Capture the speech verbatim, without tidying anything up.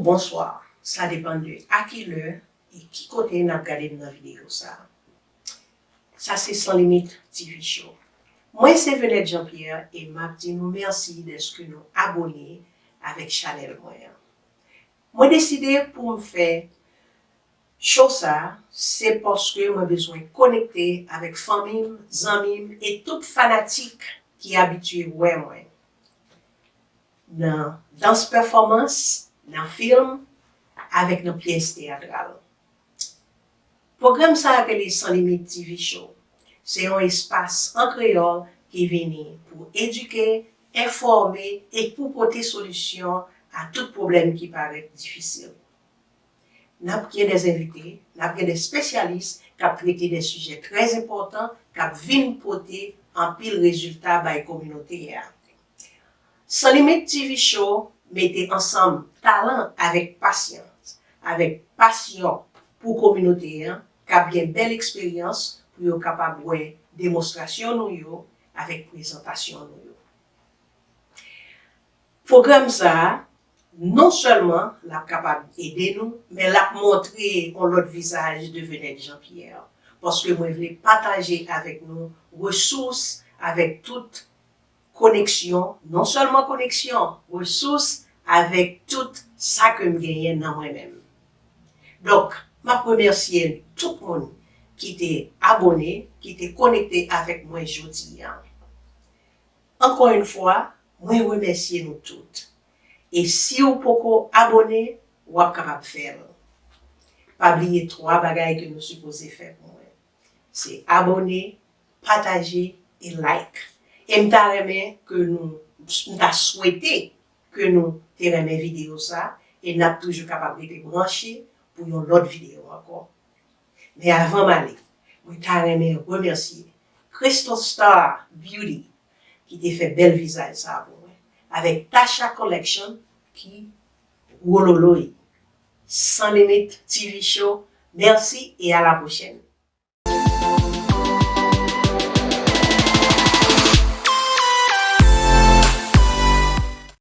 Bonswa, sa depann de a ki lè e ki kote n ap gade m nan videyo sa a. Sa se San Limit T V Show. Mwen se Venette Jean Pierre e m ap di nou mèsi dèske nou abone avèk chanèl mwen an. Mwen deside pou m fè show sa a, se paske mwen bezwen konekte avèk fanmi m, zanmi m e tout fanatik ki abitye wè mwen nan dans pèfòmans, nan fim, avèk nan pyès teyatral. Pwogram sa a rele San Limit T V Show. Se yon espas an kreyòl ki vini pou edike, enfòme e pou pote solisyon a tout pwoblèm ki parèt difisil. N ap gen de envite, n ap gen de espesyalis k ap trete de sijè trè enpòtan k ap vin pote anpil rezilta bay kominote a. San Limit T V Show mete ansanm talan avèk pasyans, avèk pasyon pou kominote an k ap gen bèl eksperyans pou yo kapab wè demonstrasyon nou yo avèk prezantasyon nou yo. Pwogram sa a, non sèlman l ap kapab ede nou, men l ap montre yon lòt vizaj de Venette Jean Pierre, paske mwen vle pataje avèk nou resous avèk tout koneksyon, non sèlman koneksyon, resous avèk tout sa ke m genyen nan mwen menm. Donk, m ap remèsye tout moun ki te abone, ki te konekte avèk mwen jodi a. Ankò yon fwa, mwen remèsye nou tout. E si w poko abone, w ap kapab fè l. Pa bliye twa bagay ke nou sipoze fè pou mwen. Se abone, pataje e like. E m ta renmen ke nou, m ta swete ke nou te renmen videyo sa e n ap toujou kapab rete branche pou yon lòt videyo ankò. Men avan m ale, mwen ta renmen remèsye Crystal Star Beauty ki te fè bèl vizaj sa a pou mwen, avèk Tasha Collection ki wololoy. San Limit T V Show, mèsi e a la pwochèn.